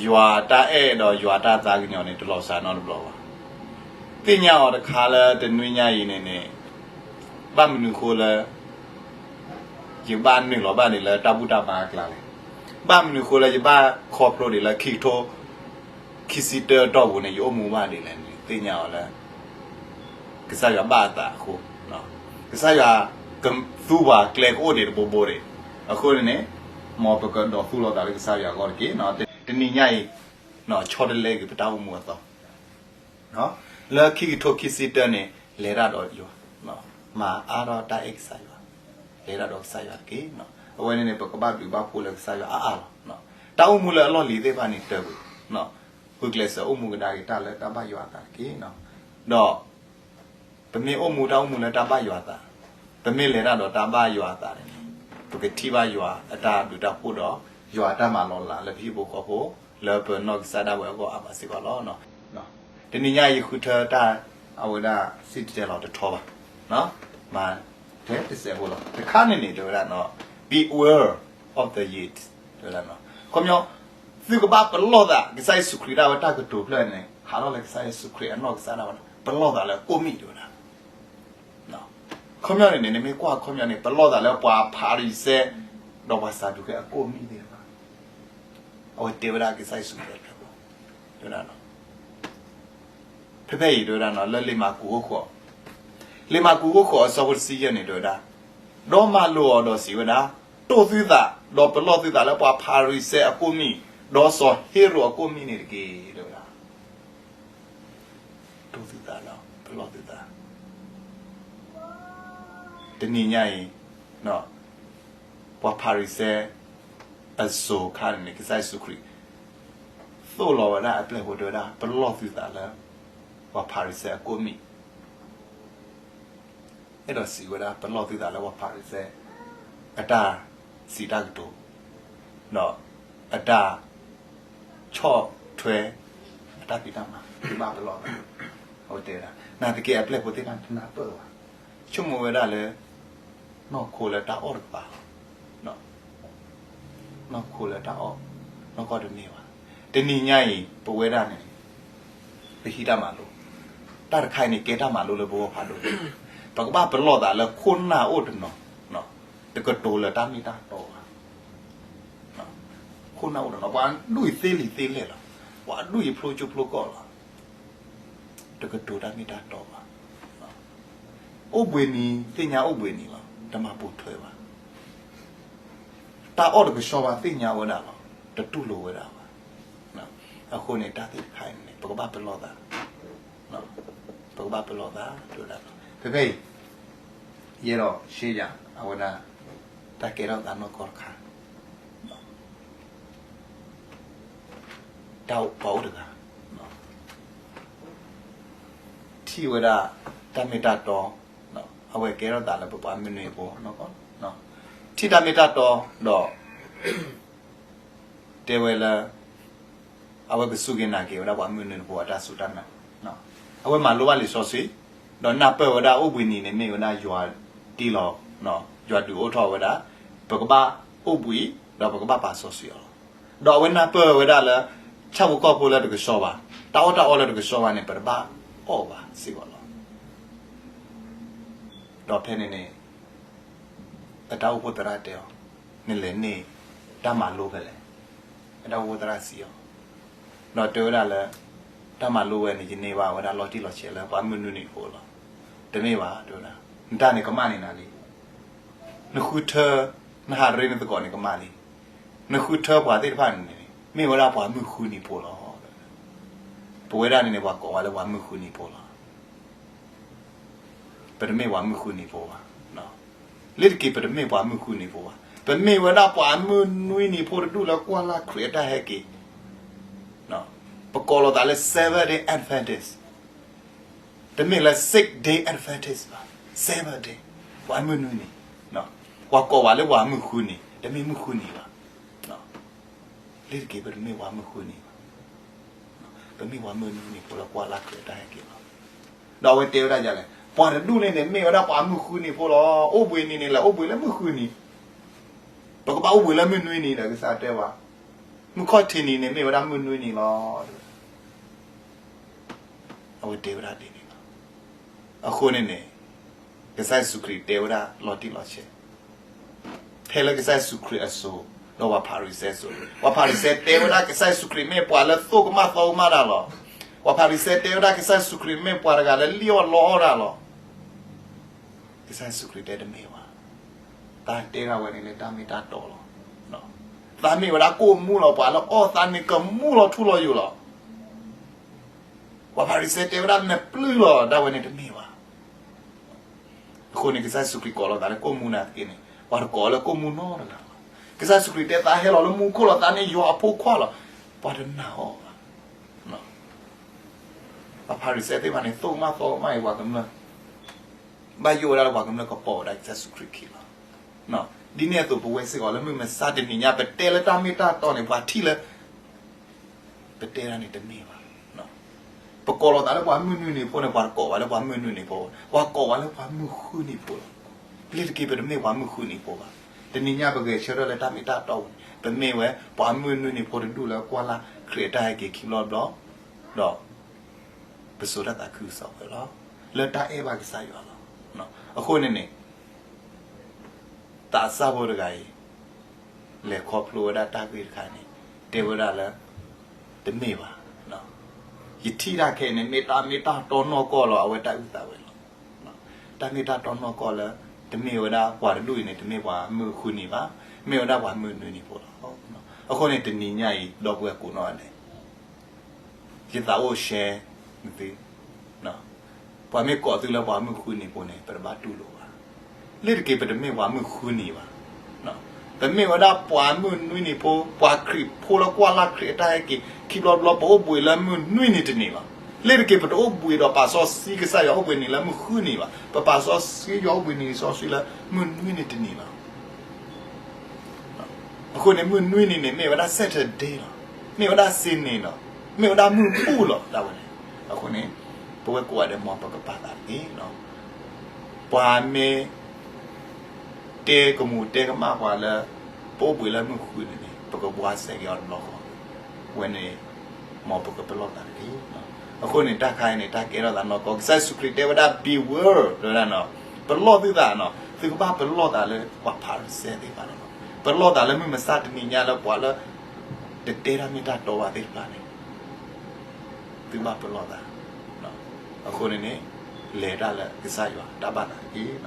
ယွၤတၢ်အဲၣ်ဒီးယွၤတၢ်သးကညီၤန့ၣ် တလီၤစှၤနီတဘျီဘၣ်. သ့ၣ်ညါအီၤတခါလၢတနွံညါအံၤန့ၣ်န့ၣ် ဘၣ်မနုၤဃိလၢ ယဘၣ်နုာ်လီၤဘၣ်ဒံးလၢတၢ်ဘူၣ်တၢ်ဘါအကျါလဲၣ်. ဘၣ်မနုၤဃိလၢယဘၣ်ခီဖျိဒံးလၢခံကထိခံဆံတၢအတီၢ်ပူၤန့ၣ် ယအိၣ်မူဘၣ်ဒံးလဲၣ်န့ၣ် သ့ၣ်ညါအီၤလၢ ကစၢ်ယွၤဘၣ်အသးအဃိ, ကစၢ်ယွၤကသူပှၤကျဲကအိၣ်ဒံးတဘိဘိဒံး. အဃိန့ၣ်န့ၣ် မ်ပကဒိးသူၣ်လီၤသးလၢကစၢ်ယွၤအဂီၢ်တက့ၢ်. တနံၤညါအံၤ ဆီတလဲက့ၤပတၢ်အိၣ်မူအသီ လၢခံကထိခံဆံတၢန့ၣ် လဲၤတၢ်ဒီးယွၤ, မၤအါထီၣ်တၢ်အဲၣ်ကစၢ်ယွၤ, လဲၤတၢ်ဒီးကစၢ်ယွၤတက့ၢ်. အဝဲန့ၣ်န့ၣ် ပကဘၣ်ဘျုးဘၣ်ဖှိၣ်လၢကစၢ်ယွၤအါအါလီၤ. တၢ်အိၣ်မူလၢအလီၢ်လံၤသ့ၣ်တဖၣ်န့ၣ် တၢ်ဘျုး, ဂုာ်ကျဲးစၢးအိၣ်မူကဒါက့ၤတၢ်လၢတၢ်ဘၣ်ယွၤအသးတက့ၢ်. ဒီး ပမ့ၢ်အိၣ်မူတၢ်အိၣ်မူလၢတၢ်ဘၣ်ယွၤအသး, ပမ့ၢ်လဲၤတၢ်ဒီးတၢ်ဘၣ်ယွၤအသးန့ၣ် ပကထံၣ်ဘၣ်ယွၤအတၢ်ဘျုးတၢ်ဖှိၣ်ဒီး ယွၤအတၢ်မၤလီၤလးလၢပဟံၣ်ဖိဃီဖိ လၢပနီၢ်ကစၢ်ဒၣ်ဝဲအဂီၢ်အါမးစ့ၢ်ကီးလီၤ. တနံၤညါအံၤယဃုထၢတၢ်အဝဲဒၣ်စံၣ်တဲၤတဲလီၤတထီဘၣ်, မၤထဲတစဲးဖိလီၤ. တခါန့ၣ်န့ၣ် တဲဝဲဒၣ် beware of the yeast တဲဝဲဒၣ် ခီပညီ သုကဘၣ်ပလီၢ်သး ကစၢ်ယ့ၣ်ၡူးခရံာ်ဒၣ်ဝဲတၢ်ကတိၤဖျၢၣ်န့ၣ် ဟးထီၣ်လၢကစၢ်ယ့ၣ်ၡူးခရံာ်အနီၢ်ကစၢ်ဒၣ်ဝဲန့ၣ် ပလီၢ်သးလၢအကိၣ်မံၣ်တဲဝဲဒၣ် ခီပညီန့ၣ်န့ၣ် နမ့ၢ်ကွၢ်ခီပညီန့ၣ် ပလီၢ်သးလၢပှၤဖၤရံၤၡဲ ဒီးပှၤစၤဒူၤကဲအကိၣ်မံၣ်သ့ၣ်တဖၣ်, အဝဲတဲဝဲဒၣ်ကစၢ်ယ့ၣ်ၡူးခရံာ်အဖျၢၣ်ဖိ တဲဝဲဒၣ် ဖဲဖဲအံၤတဲဝဲဒၣ် လၢလံာ်မၢ်ကူးခိၣ်ဃိး, လံာ်မၢ်ကူးခိၣ်ဃိးအဆၢဖိတဆံယဲၢ်န့ၣ် တဲဝဲဒၣ်, ဒီးမၤလိာ်အီၤဒီးစံးဝဲဒၣ်, တိၢ်သုသး, ဒီးပလီၢ်သုသးလၢပှၤဖၤရံၤၡဲအကိၣ်မံၣ်, ဒီးစီၤဟ့ရိာ်အကိၣ်မံၣ်န့ၣ်တက့ၢ် တဲဝဲဒၣ်. တိၢ်သုသးဒီးပလီၢ်သုသး. တနံၤညါအံၤ ပှၤဖၤရံၤၡဲအစိၤခါန့ၣ်န့ၣ် ကစၢ်ယ့ၣ်ၡူးခရံာ် သိၣ်လီၤဝဲဒၣ်အပျဲၢ်ဖိတဲဝဲဒၣ် ပလီၢ်သုသးလၢ ပှၤဖၤရံၤၡဲအကိၣ်မံၣ် အဲၣ်ဒိးစံးဝဲဒၣ် ပလီၢ်သုသးလၢပှၤဖၤရံၤၡဲ အတၢ်စံးတၢ်ကတိၤ ဒီးအတၢ်ဆီၣ်ထွဲ အတၢ်ဖံးတၢ်မၤ သုဘၣ်ပလီၢ်သး အဝဲတဲဝဲဒၣ် နာ်သက့အပျဲၢ်ဖိသ့ၣ်တဖၣ်တနၢ်ပၢၢ်ဘၣ်, ဆိကမိၣ်ဝဲဒၣ်လၢ နီၢ်ခိလၢတၢ်အီၣ်တကပၤလီၤ နီၢ်ခိလၢတၢ်အီၣ် နီၢ်ကီၢ်တမ့ၢ်ဘၣ်. တနံၤညါအံၤ ပဝဲဒၣ်န့ၣ် ပဟံးတၢ်မၤလိ, တၢ်တခါအံၤန့ၣ် ကဲတၢ်မၤလိလၢပဂီၢ်ဖးဒိၣ်, ပကဘၣ်ပလီၢ်သးလၢခိၣ်နၢ်အိၣ်တနီၤ, တကတိၤလၢတၢ်မ့ၢ်တၢ်တီဘၣ်. ခိၣ်နၢ်အိၣ်တနီၤ ပှၤဒူၣ်အံၤသ့လံာ်သ့လဲၢ်လီၤ, ပှၤဒူၣ်အံၤဖျိကၠိဖျိကီၢ်လီၤ တကတိၤတၢ်မ့ၢ်တၢ်တီဘၣ်. အိၣ်ဘှံးနံၤ သ့ၣ်ညါအိၣ်ဘှံးနံၤလီၤ, တမၤပိာ်ထွဲဘၣ်. တၢ်အီၣ်တကဆှီဘၣ် သ့ၣ်ညါဝဲဒၣ်လီၤ, တတူၢ်လိာ်ဝဲဒၣ်ဘၣ်. အဃိန့ၣ် တၢ်သ့ၣ်တခါအံၤန့ၣ် ပကဘၣ်ပလီၢ်သး, ပကဘၣ်ပလီၢ်သး တဲဝဲဒၣ်လီၤ. ဖဲဖဲအံၤ ယအဲၣ်ဒိးရှဲယၤ အဝဲဒၣ် တၢ်ကဲထီၣ်သးနီၢ်ကီၢ်တခါ တၢ်ပှၤအိၣ်တဂၤ ထံၣ်ဝဲဒၣ် တၢ်မ့ၢ်တၢ်တီ, အဝဲကဲထီၣ်သးလၢပပှၤမုၢ်နွံဖိ, ထံၣ်တၢ်မ့ၢ်တၢ်တီဒီး တဲဝဲလၢ အဝဲကစူၢ်က့ၤနာ်က့ၤဝဲဒၣ်ပှၤမုၢ်နွံဖိအတၢ်စူၢ်တၢ်နာ်, အဝဲမၤလိဘၣ်လံာ်စီဆှံ, ဒီးနၢ်ပၢၢ်ဝဲဒၣ်အိၣ်ဘှံးနံၤန့ၣ် မ့ၢ်ဝဲဒၣ်ယွၤတ့လီၤ, ယွၤဒုးအိၣ်ထီၣ်ဝဲဒၣ်, ပကဘၣ်အိၣ်ဘှံး ဒီးပကဘၣ်ပာ်စီဆှံအီၤလီၤ. ဒီးအဝဲနၢ်ပၢၢ်ဝဲဒၣ်လၢ ဆၣ်ဖိကီၢ်ဖိလၢတကဆှီဘၣ်, တၢ်အီၣ်တၢ်အီလၢတကဆှီဘၣ်န့ၣ် ပတဘၣ်အီၣ်ဘၣ်စ့ၢ်ကီးလီၤ. ဒီးဖဲန့ၣ်န့ၣ် အတၢ်အိၣ်ဖှိၣ်သရၣ်တဲအီၤ, နလဲၤန့ၢ်တၢ်မၤလိဖဲလဲၣ်. အတၢ်အိၣ်ဖှိၣ်သရၣ်စံးအီၤ, ဒီးတဲဝဲဒၣ်လၢ တၢ်မၤလိဝဲန့ၣ် ယန့ၢ်ဘၣ်ဝဲဒၣ်လီၤတံၢ်လီၤဆဲးလၢပှၤမုၢ်နွံနံၤဖိလီၤ. တမ့ၢ်ဘၣ် တဲဝဲဒၣ်, နတၢ်န့ၣ်ကမၣ်န့ၢ်နၤလံ. နဃုထၢ နဟးရ့နသကိးန့ၣ်ကမၣ်လံ. နဃုထၢပှၤသ့ၣ်တဖၣ်န့ၣ်န့ၣ် မ့ၢ်ဝဲဒၣ်ပှၤမုၢ်ဃုနံၤဖိလီၤ. ပဝဲဒၣ်န့ၣ်န့ၣ် ပှၤကိးဝဲလၢပှၤမုၢ်ဃုနံၤဖိလီၤ. ပတမ့ၢ်ပှၤမုၢ်ဃုနံၤဖိဘၣ်. လ့ၤတက့ၤ ပတမ့ၢ်ပှၤမုၢ်ဃုနံၤဖိဘၣ်. ပမ့ၢ်ဝဲဒၣ်ပှၤမုၢ်နွံနံၤဖိတဒူၣ်လၢကွၢ်လၢ်ခရံာ်အတၢ်ဟဲက့ၤ. ပကိးလိာ်သးလၢ Seventh Day Adventist, တမ့ၢ်လၢ Six Day Adventist ဘၣ်, Seventh Day, ပှၤမုၢ်နွံနံၤ, ပှၤကိးဝဲလၢပှၤမုၢ်ဃုနံၤ, တမ့ၢ်မုၢ်ဃုနံၤဘၣ်. လ့ၤတက့ၤ ပတမ့ၢ်ပှၤမုၢ်ဃုနံၤဘၣ်. ပမ့ၢ်ပှၤမုၢ်နွံနံၤဖိလၢကွၢ်လၢ်ခရံာ်အတၢ်ဟဲက့ၤလီၤ. ဒီးအဝဲတဲဝဲဒၣ်ဒ်လဲၣ်, ပှၤတဒူၣ်န့ၣ်န့ၣ် မ့ၢ်ဝဲဒၣ်ပှၤမုၢ်ဃုနံၤဖိလီၤ. အိၣ်ဘှံးနံၤန့ၣ် လဲၤအိၣ်ဘှံးလၢမုၢ်ဃုနံၤ, ပကဘၣ်အိၣ်ဘှံးလၢမုၢ်နွံနံၤဒီး ကစၢ်တဲဘၣ်. မုၢ်ခီၣ်ထံးနံၤန့ၣ် မ့ၢ်ဝဲဒၣ်မုၢ်နွံနံၤလီၤ. အဝဲတဲဝဲဒၣ်ဒ်န့ၣ်လီၤ. အဃိန့ၣ်န့ၣ် ကစၢ်ယ့ၣ်ၡူးခရံာ်တဲဝဲဒၣ်လီၤတံၢ်လီၤဆဲး ဖဲလၢကစၢ်ယ့ၣ်ၡူးခရံာ်အစိၤ, ဒီးပှၤဖၤရံၤၡဲအစိၤ, ပှၤဖၤရံၤၡဲတဲဝဲဒၣ် ကစၢ်ယ့ၣ်ၡူးခရံာ်မ့ၢ်ပှၤလၢသိၣ်ကမၣ်သီကမၣ်တၢ်လီၤ. ပှၤဖၤရံၤၡဲတဲဝဲဒၣ် ကစၢ်ယ့ၣ်ၡူးခရံာ်မ့ၢ်ပှၤတဂၤလၢလံၣ်အီၣ်လီအီၣ်တၢ်လီၤ. ကစၢ်ယ့ၣ်ၡူးခရံာ်တဲတမ့ၢ်ဘၣ်. သးတဲဒၣ်ဝဲန့ၣ်လၢတၢ်မ့ၢ်တၢ်တီလီၤ. သးမ့ၢ်ဝဲဒၣ်ကိၣ်မူလီၤ, ပှၤလၢအီၣ်သးန့ၣ်ကမူလီၤထူလီၤယိာ်လီၤ. ပှၤဖၤရံၤၡဲတဲဝဲဒၣ်နပျုၢ်လီၤ, ဒၣ်ဝဲန့ၣ်တမ့ၢ်ဘၣ်. အဃိန့ၣ် ကစၢ်ယ့ၣ်ၡူးခရံာ်ကိးလီၤသးလၢကိၣ်မူနာ်သက့န့ၣ် ပှၤတကိးလၢကိၣ်မူနီတဂၤဘၣ်. ကစၢ်ယ့ၣ်ၡူးခရံာ်တဲသးဟဲလီၤလၢမူခိၣ်လီၤ, သးန့ၣ်ယွၤအဖိခွါလီၤ. ပှၤတနာ်အီၤဘၣ်. ပှၤဖၤရံၤၡဲသ့ၣ်တဖၣ်န့ၣ် သိၣ်ကမၣ်သီကမၣ်အံၤ ပှၤကမျၢၢ် ဘၣ်ယိၣ်ဝဲဒၣ်လၢပှၤကမျၢၢ်ကပိာ်ဝဲဒၣ်ကစၢ်ယ့ၣ်ၡူးခရံာ်ခံလီၤ. ဒ်န့ၣ်အသိး ပဝဲစ့ၢ်ကီးလၢမုၢ်မဆါတနံၤညါ ပတဲလၢတၢ်မ့ၢ်တၢ်တီန့ၣ် ပှၤထံၣ်လၢ ပတဲဒၣ်န့ၣ်တမ့ၢ်ဘၣ်. ပကိးလီၤသးလၢပှၤမုၢ်နွံနံၤဖိန့ၣ် ပှၤတကိးဝဲလၢပှၤမုၢ်နွံနံၤဖိဘၣ်, ပှၤကိးဝဲလၢပှၤမုၢ်ဃုနံၤဖိလီၤ. လၢတက့ၢ် ပတမ့ၢ်ပှၤမုၢ်ဃုနံၤဖိဘၣ်. တနံၤညါပဂဲၤဆၢထၢၣ်လၢတၢ်မ့ၢ်တၢ်တီပူၤန့ၣ် ပမ့ၢ်ဝဲပှၤမုၢ်နွံနံၤဖိတဒူၣ်လၢကွၢ်လၢ်ခရံာ်အတၢ်ဟဲက့ၤခံဘျီတဘျီ, ဒီး ပစိာ်တၢ်သးခုကစီၣ်ဝဲလီၤ. လၢတၢ်အဲၣ်ဘၣ်ကစၢ်ယွၤလီၤ. အဃိန့ၣ်န့ၣ် သးစၢ်ဖိတဂၤအံၤ လဲၤခီဖျိဝဲဒၣ်တၢ်ဂ့ၢ်တခါန့ၣ် တဲဝဲဒၣ်လၢ တမ့ၢ်ဘၣ်. ယထံၣ်တၢ်ခဲအံၤန့ၣ် မ့ၢ်တၢ်မ့ၢ်တၢ်တီနီၢ်ကီၢ်လီၤ, အဝဲတၢ်အုၣ်သးဝဲလီၤ. တၢ်မ့ၢ်တၢ်တီနီၢ်ကီၢ်လၢ တမ့ၢ်ဝဲဒၣ်ပှၤတဒူၣ်အံၤန့ၣ် တမ့ၢ်ပှၤမုၢ်ဃုနံၤဘၣ်, မ့ၢ်ဝဲဒၣ်ပှၤမုၢ်နွံနံၤဖိလီၤ. အဃိန့ၣ် တနံၤညါအံၤ ဒီပုၢ်ဝဲၢ်ကိးနီၢ်ဂၤဒဲး ယသးအိၣ်ရှဲ နသု ပှၤမ့ၢ်ကိးသုလၢပှၤမုၢ်ဃုနံၤဖိန့ၣ် ပတဘၣ်တူၢ်လိာ်ဘၣ်. လၢတက့ၢ် ပတမ့ၢ်ပှၤမုၢ်ဃုနံၤဘၣ်. ပမ့ၢ်ဝဲဒၣ်ပှၤမုၢ်နွံနံၤဖိ, ပှၤခရံာ်ဖိလၢကွၢ်လၢ်ခရံာ်အတၢ်ဟဲက့ၤခံဘျီတဘျီ, ပအိၣ်ဘှံးလၢမုၢ်နွံနံၤတနံၤလီၤ. လၢတက့ၢ် ပတအိၣ်ဘှံးဒီးပာ်စီဆှံကစၢ်ယွၤအိၣ်ဘှံးနံၤလၢမုၢ်ဃုနံၤဘၣ်. ပပာ်စီဆှံယွၤအိၣ်ဘှံးနံၤစီဆှံလၢမုၢ်နွံနံၤတနံၤလီၤ. အဃိန့ၣ် မုၢ်နွံနံၤန့ၣ် မ့ၢ်ဝဲဒၣ် Saturday လီၤ. မ့ၢ်ဝဲဒၣ်စ့န့ၤလီၤ. မ့ၢ်ဝဲဒၣ်မုၢ်ဘူၣ်လီၤ ဒၣ်ဝဲန့ၣ်. အဃိန့ၣ် ပဝဲကိးဂၤဒဲး မ်ပကပာ်သးတက့ၢ်. ပှၤမ့ၢ် တဲကမူးတဲကမၣ်ပှၤလၢ ပအိၣ်ဘှံးလၢမုၢ်ဃုနံၤန့ၣ် ပကဘှါစဲက့ၤအီၤတဘျီဃီ. ဝဲန့ၣ် မ်ပကပလီၢ်သးတက့ၢ်. အဃိန့ၣ် တၢ်ခါအံၤန့ၣ် တၢ်ကဲထီၣ်သးနီၢ်ကီၢ်, ကစၢ်ယ့ၣ်ၡူးခရံာ်တဲဝဲဒၣ် beware တဲဝဲဒၣ်, ပလီၢ်သုသးနီၤ, သုကဘၣ်ပလီၢ်သးလၢပှၤဖၤရံၤၡဲသ့ၣ်တဖၣ်န့ၣ်လီၤ. ပလီၢ်သးလၢမုၢ်မဆါတနံၤညါလၢပှၤလၢ တတဲတၢ်မ့ၢ်တၢ်တီဘၣ်သ့ၣ်တဖၣ်န့ၣ် သုဘၣ်ပလီၢ်သး. အဃိန့ၣ်န့ၣ် လဲၤတၢ်လၢကစၢ်ယွၤတၢ်ဘၣ်သးတက့ၢ်.